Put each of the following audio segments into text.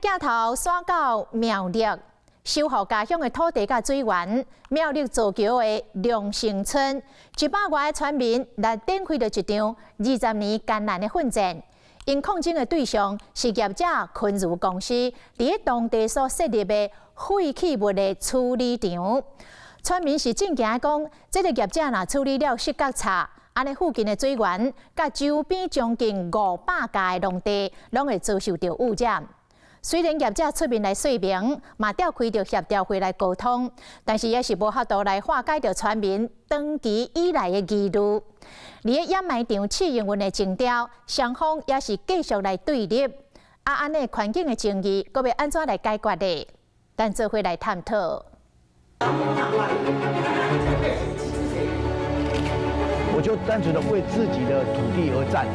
鏡頭轉到苗栗，守護家鄉的土地佮水源，苗栗造橋的龍生村，100外个村民來展開著一場20年艱難的奮戰。𪜶抗爭的對象是業者昆如公司佇當地所設立的廢棄物的處理場。村民是真驚講，這個業者若處理了矽角柴，按呢附近的水源，佮周邊將近500家的農地，攏會遭受著污染。雖然業者出面來說明，嘛召開著協調會來溝通，但是也是無法度來化解著村民長期以來的疑慮。佇咧掩埋場試營運的前兆，雙方也是繼續來對立。啊，按呢環境的爭議，閣欲按怎來解決呢？咱做伙來探討。我就單純的為自己的土地而戰。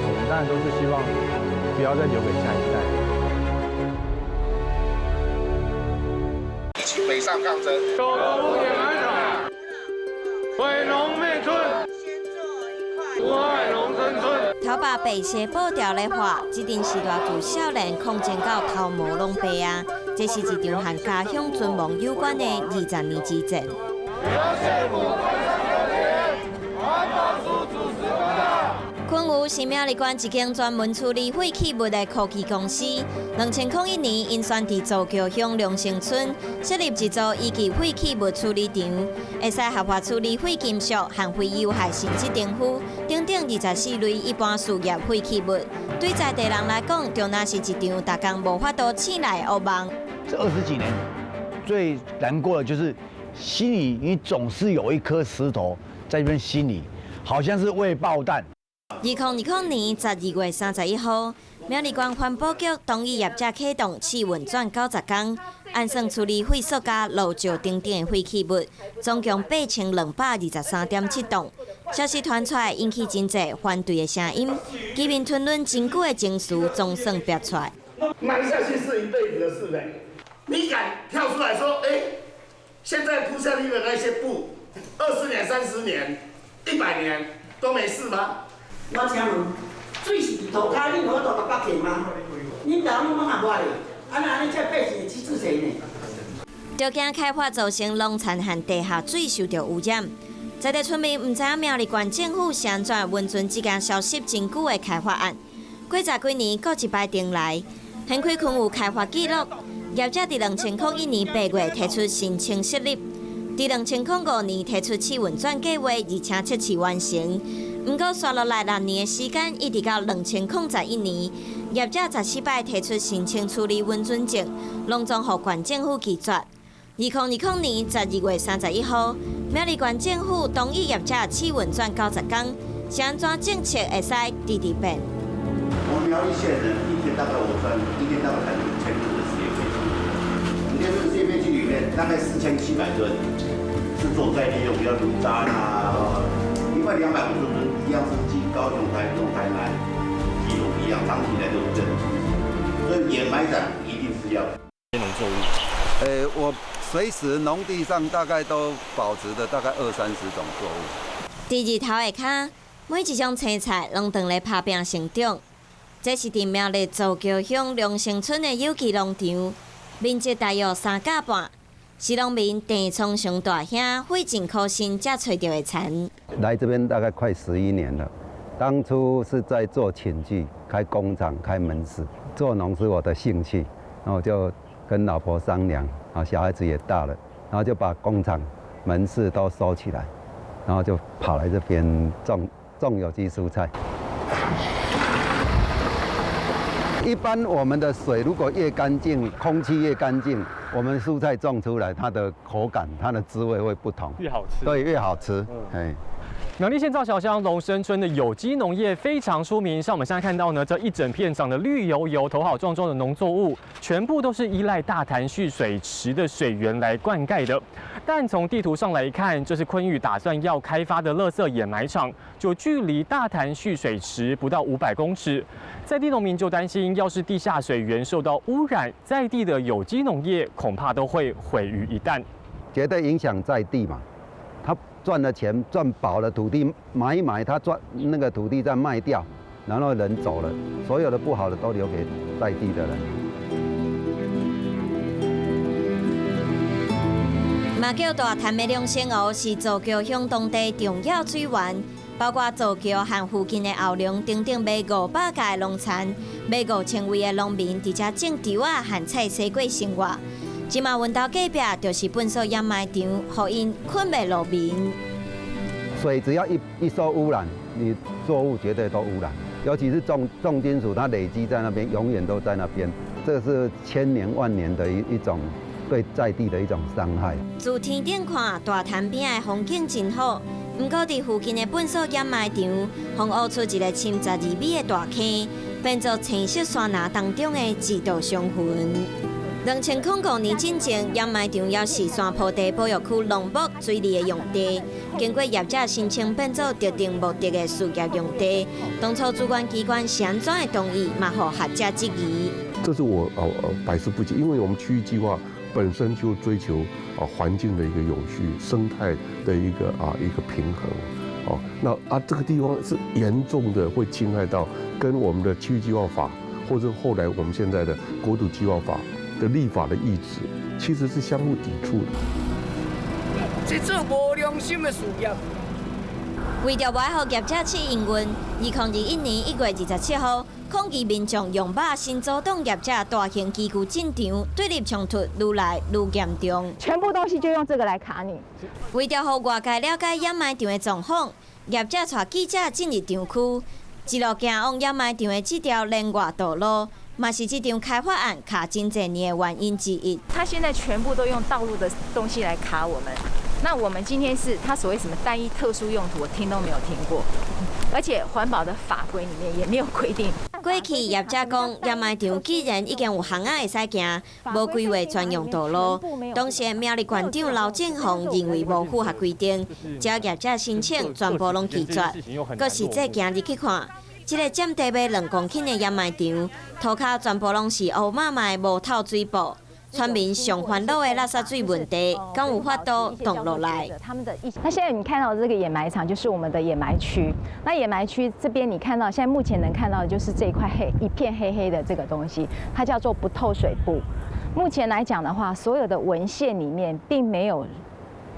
我們當然都是希望不要再留給下一代。一起北上抗爭。九龍掩埋場，毀農滅村，危害農生存。頭髮白色布條的話，這陣時偌濟少年抗爭到頭毛攏白啊！這是一場和家鄉存亡有關的20年之戰。昆如是苗栗縣一間專門處理廢棄物的科技公司。2001年，𪜶選佇造橋鄉龍生村設立一座一級廢棄物處理場，會使合法處理廢金屬和非有害性質重污等等24類一般事業廢棄物。對在地人來講，就若是一場逐工無法度醒來的噩夢。這20幾年最難過的就是心裡你總是有一顆石頭在這邊，心裡好像是未爆彈。2020年12月31號，苗栗縣環保局同意業者啟動試運轉90工，按算處理廢塑膠、蘆石等等的廢棄物，總共8223.7噸。消息傳出來，引起真濟反對的聲音，居民吞忍真久的情緒總算憋出來。埋下去是一輩子的事嘞，你敢跳出來說，欸，現在鋪下去的那些布，20年、30年、100年都沒事嗎？我請問，水是佇塗跤，恁有法度共北去嗎？恁台灣攏嘛無咧，啊那按呢這百姓會死濟呢？就驚開發造成農田和地下水受著污染，在地村民毋知影苗栗縣政府是按怎允准這間消失真久的開發案，過十幾年閣一擺重來，幸虧昆有開發記錄，業者佇2001年8月提出申請設立，佇2005年提出試運轉計劃，而且測試完成。毋過，紲落來6年的時間，一直到2011年，業者14擺提出申請處理允准證，攏總予縣政府拒絕。2020年12月31號，苗栗縣政府同意業者試運轉90工，是按怎政策會使直直變？我苗栗縣人一天大概我算一天大概產5000噸的事業廢棄，5000噸事業廢棄裡面大概4700噸是做再利用，比如爐渣啊。另外250噸一樣是寄高雄、台中、台南、基隆一樣，長期來都是這樣。所以掩埋場一定是要農作物。我隨時農地上大概都保持著大概二三十種作物。佇日頭下跤，每一種青菜攏當咧拍拚成長。這是佇苗栗造橋鄉龍生村的有機農場，面積大約3甲半。是農民鄭聰雄大兄費盡苦心才揣著的田。來這邊大概快11年了，當初是在做寢具，開工廠、開門市，做農是我的興趣，然後就跟老婆商量，啊，小孩子也大了，然後就把工廠、門市都收起來，然後就跑來這邊種種有機蔬菜。一般我們的水如果越乾淨，空氣越乾淨，我們蔬菜種出來，它的口感、它的滋味會不同，越好吃。對，越好吃。哎。苗栗縣造橋鄉龍生村的有機農業非常出名，像我們現在看到呢，這一整片長得綠油油、頭好壯壯的農作物，全部都是依賴大潭蓄水池的水源來灌溉的。但從地圖上來看，這是昆玉打算要開發的垃圾掩埋場，就距離大潭蓄水池不到500公尺。在地農民就擔心，要是地下水源受到污染，在地的有機農業恐怕都會毀於一旦。絕對影響在地嘛。他賺了錢，賺飽了土地買一買，他賺那個土地再賣掉，然後人走了，所有的不好的都留給在地的人。嘛叫大潭的龍生湖是造橋鄉當地重要水源，包括造橋和附近的後龍等等，賣500家的農田，賣5000位的農民佇遮種稻仔和菜西過生活。這馬阮兜隔壁就是糞埽掩埋場，予𪜶睏袂落眠。水只要一受污染，你作物絕對都污染，尤其是重金屬，它累積在那邊，永遠都在那邊，這是千年萬年的一種。對在地的一種傷害。自天頂看，大潭邊的風景真好。不過，佇附近的糞埽掩埋場，予挖出一個深12米的大坑，變做青色山林當中的一道傷痕。2005年進前，掩埋場也是山坡地保育區農牧水利的用地。經過業者申請，變做特定目的的事業用地。當初主管機關是按怎會同意，嘛予學者質疑。這是我百思不解，因為我們區域計劃本身就追求環境的一個永續、生態的一個平衡，哦，那這個地方是嚴重的會侵害到跟我們的區域計劃法，或者後來我們現在的國土計劃法的立法的意志，其實是相互抵觸的。這做無良心的事業。為著無愛予業者試營運，2021年1月27號，抗議民眾用肉新阻擋業者大型機具進場，對立衝突愈來愈嚴重。全部東西就用這個來卡你。為著予外界了解掩埋場的狀況，業者帶記者進入場區，一路行往掩埋場的這條連外道路，嘛是這場開發案卡真濟年的原因之一。他現在全部都用道路的東西來卡我們。那我們今天是他所謂什麼單一特殊用途，我聽都沒有聽過，而且環保的法規裡面也沒有規定。過去業者講，掩埋場既然已經有巷仔會使行，無規劃專用道路。當時苗栗縣長劉政鴻認為無符合規定，只要業者申請，全部攏拒絕。閣實際行入去看，這個佔地欲2公頃的掩埋場，塗跤全部攏是烏麻麻的無透水布。村民上煩惱的垃圾水問題，敢有法度擋落來？那現在你看到這個掩埋場，就是我們的掩埋區。那掩埋區這邊，你看到現在目前能看到的就是這一塊黑一片黑黑的這個東西，它叫做不透水布。目前來講的話，所有的文獻裡面並沒有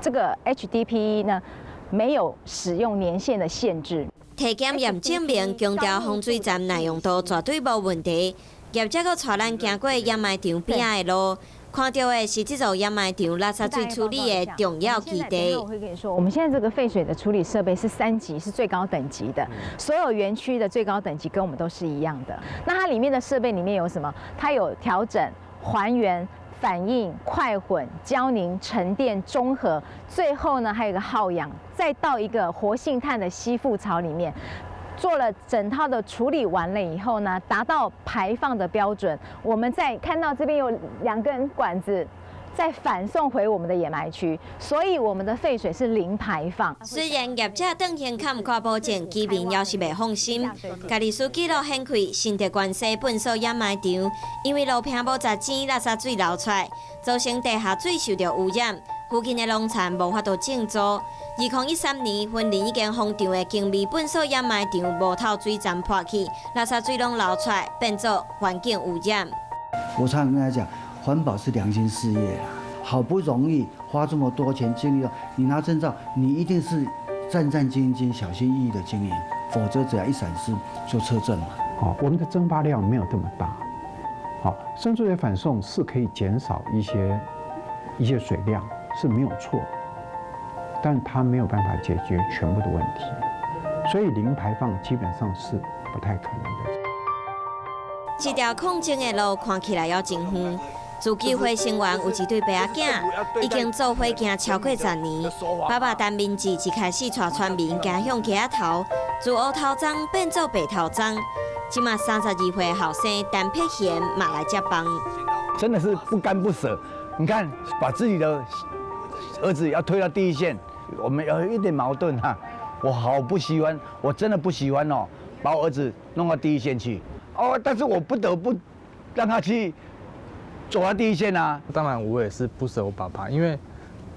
這個 HDPE 呢，沒有使用年限的限制。體檢驗證明，強調風水站耐用度絕對無問題。業者閣帶咱行過掩埋場邊仔的路，看著的是這座掩埋場垃圾水處理的重要基地。我會跟你說，我們現在這個廢水的處理設備是3級，是最高等級的，所有園區的最高等級跟我們都是一樣的。那它裡面的設備裡面有什麼？它有調整、還原、反應、快混、膠凝、沉澱、中和，最後呢還有一個耗氧，再到一個活性炭的吸附槽裡面。做了整套的處理完了以後呢，達到排放的標準，我們再看到這邊有2根管子，再反送回我們的掩埋區，所以我們的廢水是零排放。雖然業者當天較毋看保證，居民猶是袂放心。家己書記錄顯開，新竹縣西糞埽掩埋場，因為路坪無鑿錢，垃圾水流出來，造成地下水受著污染，附近的農田無法度種作。2013年，雲林已經封場的景美糞埽掩埋場無透水站破去，垃圾水攏流出來，變做環境污染。我常常跟他講，環保是良心事業啦，好不容易花這麼多錢經歷，你拿證照，你一定是戰戰兢兢、小心翼翼的經營，否則只要一閃失就撤證嘛。好，我們的蒸發量沒有這麼大，好，深水反送是可以減少一些水量是沒有錯，但它沒有辦法解決全部的問題，所以零排放基本上是不太可能的。這條抗爭的路看起來猶真遠。自救會成員有一對爸仔囝，已經做伙行超過10年。爸爸陳明志一開始帶村民行向溪仔頭，自烏頭鬃變做白頭鬃。這馬32歲後生陳碧賢嘛來接棒。真的是不甘不捨。你看，把自己的兒子要推到第一線，我們有一點矛盾哈。我好不喜歡，我真的不喜歡哦，把我兒子弄到第一線去。哦，但是我不得不讓他去走到第一線啊。當然，我也是不捨我爸爸，因為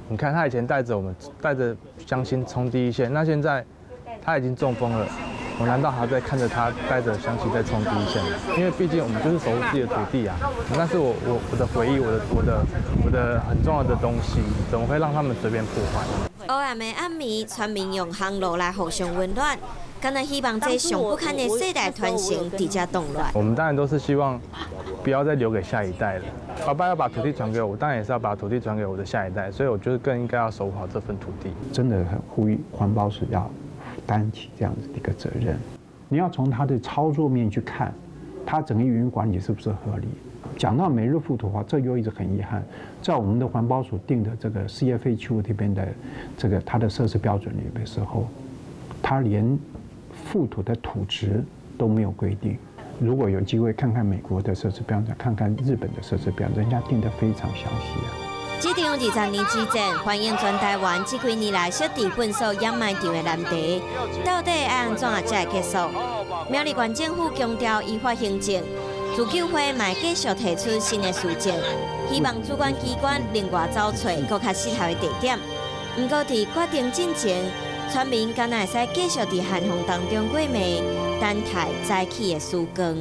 你看他以前帶着我們，帶着鄉親衝第一線，那現在他已經中風了，我難道還在看着他帶着鄉親在衝第一線嗎？因為畢竟我們就是守護自己的土地啊，那是我的回憶，我的很重要的東西，怎麼會讓他們隨便破壞？黑暗的暗暝，村民用烘爐來互相溫暖，敢若希望這上不堪的世代傳承佇遮動亂。我們當然都是希望不要再留給下一代了。爸爸要把土地傳給我，我當然也是要把土地傳給我的下一代，所以我覺得更應該要守護好這份土地。真的很呼籲環保署要擔起這樣子的一個責任。你要從它的操作面去看，它整個營運管理是不是合理？講到每日覆土的話，這又一直很遺憾，在我們的環保署定的這個事業廢棄物這邊的這個它的設施標準裡的時候，它連覆土的土質都沒有規定。如果有機會看看美國的設施標準，看看日本的設施標準，人家定得非常詳細啊。這場20年之戰，反映全台灣這幾年來設置糞埽掩埋場的難題，到底愛按怎才會結束？苗栗縣政府強調依法行政，自救會嘛繼續提出新的訴訟，希望主管機關另外找揣閣較適合的地點。毋過佇決定進前，村民敢若會使繼續佇寒風當中過暝，等待早起的曙光。